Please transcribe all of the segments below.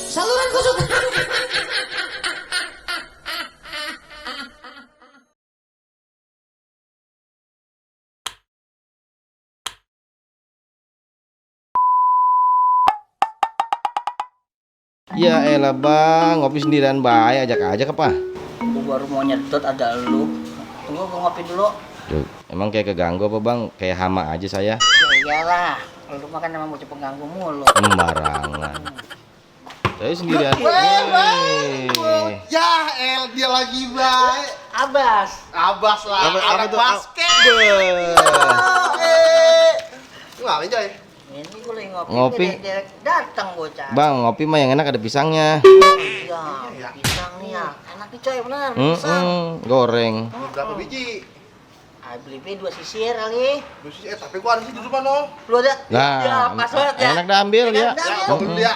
Saluran kusuk. Ya elah bang, ngopi sendirian baik, ajak aja ke apa? Aku baru mau nyedot ada lu. Tunggu gua ngopi dulu. Duh, emang kayak keganggu apa bang? Kayak hama aja saya. Ya iyalah, lu mah kan emang bocah pengganggu mulu. Sembarangan. Saya sendirian. Ya El, dia lagi baik. Abas. Abas lah, Apa tuh? basket. Lu ngapain Coy? Ini gua lagi ngopi. Ngopi. Dia datang bocah. Bang, ngopi mah yang enak ada pisangnya. Iya, pisang nih ya. Enak nih coy, benar. Pisang. Goreng. Berapa biji? Ah, beli 2 sisir kali. Tapi gua ada sih di rumah no. Lu ada? Nah, ya, pas banget ya. enak dah ambil ya. Enak dah, Gua beli dia.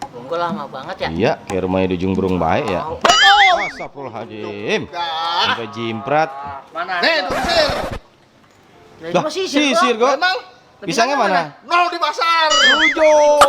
Tunggu lama banget ya. Iya, kayak rumahnya di ujung burung baik ya. Mau. Astagfirullahaladzim. Dah. Sampai jimprat. Mana? Nih, tuh sisir. Lah, Lah, sisir. sisir gua. gua. Emang Pisangnya mana? no di pasar. Ujung.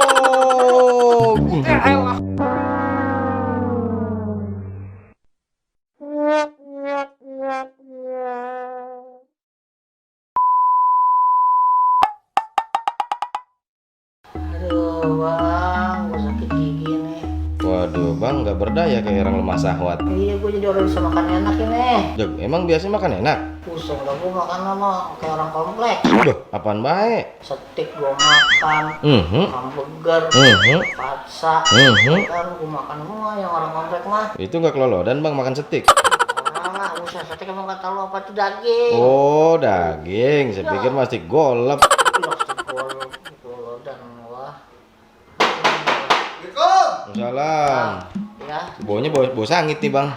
Aduh, Bang, gua sakit gigi nih. Waduh bang, nggak berdaya kayak orang lemah syahwat. Iya, gua jadi orang bisa makan enak ini. Jog, emang biasanya makan enak? Pusing lah gua makan lama kayak orang komplek. Udah, apaan baik? Steak gua makan, hamburger, patsa, kan gua makan semua yang orang komplek mah. Itu nggak kelolodan bang makan steak? Ah, usah steak emang nggak tahu apa itu daging. Oh daging, saya pikir masih golep. Dan wah. Assalamualaikum. Salam. Ya. Baunya bau sangit nih bang.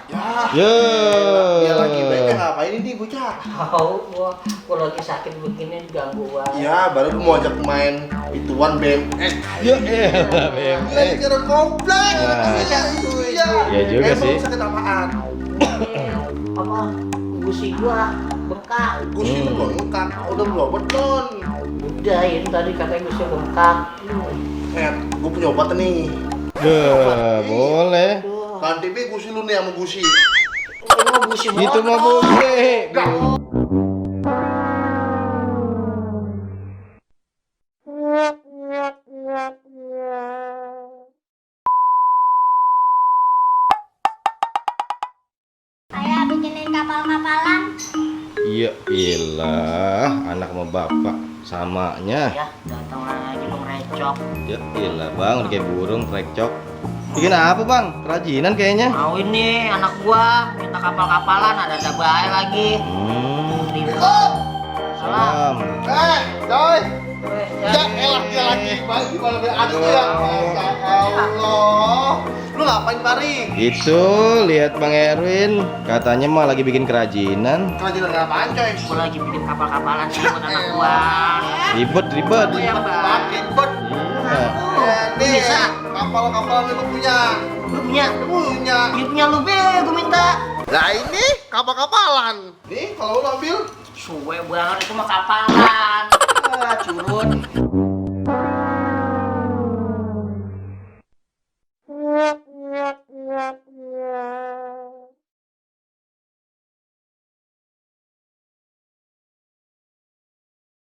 Ya. Ya. Dia lagi baik ngapain ini bocah? Tahu gua lagi sakit begini ganggu banget. Iya, baru mau ajak main ituan BMX. Ya elah Lagi BMX. kira komplek. Nah. Iya. Ya juga Emang sih. sakit apaan? Apa gusi gua bengkak. Gusi lu bengkak, udah berobat non. Udah ini tadi katanya gusi bengkak. Gue punya obat nih. Boleh. Kan TV gusi lu nih sama gusi. Ini mah gusi Itu mah motor. boleh. Saya bikinin kapal-kapalan. Iya ilah, anak sama bapak samanya. Ya, datang lagi Bang Recok. Ya ilah bang, udah kayak burung trekcok. Bikin apa bang? Kerajinan kayaknya. Mau ini anak gua minta kapal-kapalan ada bae lagi. Ribet. Salam. Coy. Ya, Ya elah dia lagi baik kalau aduh ya. Masya Allah. Lu ngapain Pari? Itu lihat Bang Erwin, katanya mah lagi bikin kerajinan. Kerajinan apaan coy? gua lagi bikin kapal-kapalan sih buat anak gua. Ribet ribet. Iya, Bang. Ribet. Iya. Nih, Bisa. kapal-kapal lu punya. Lu punya? Punya. Ya punya lu be, gua minta. Nah ini kapal-kapalan. Nih kalau lu ambil. Suwe banget itu mah kapalan. Ah, curut.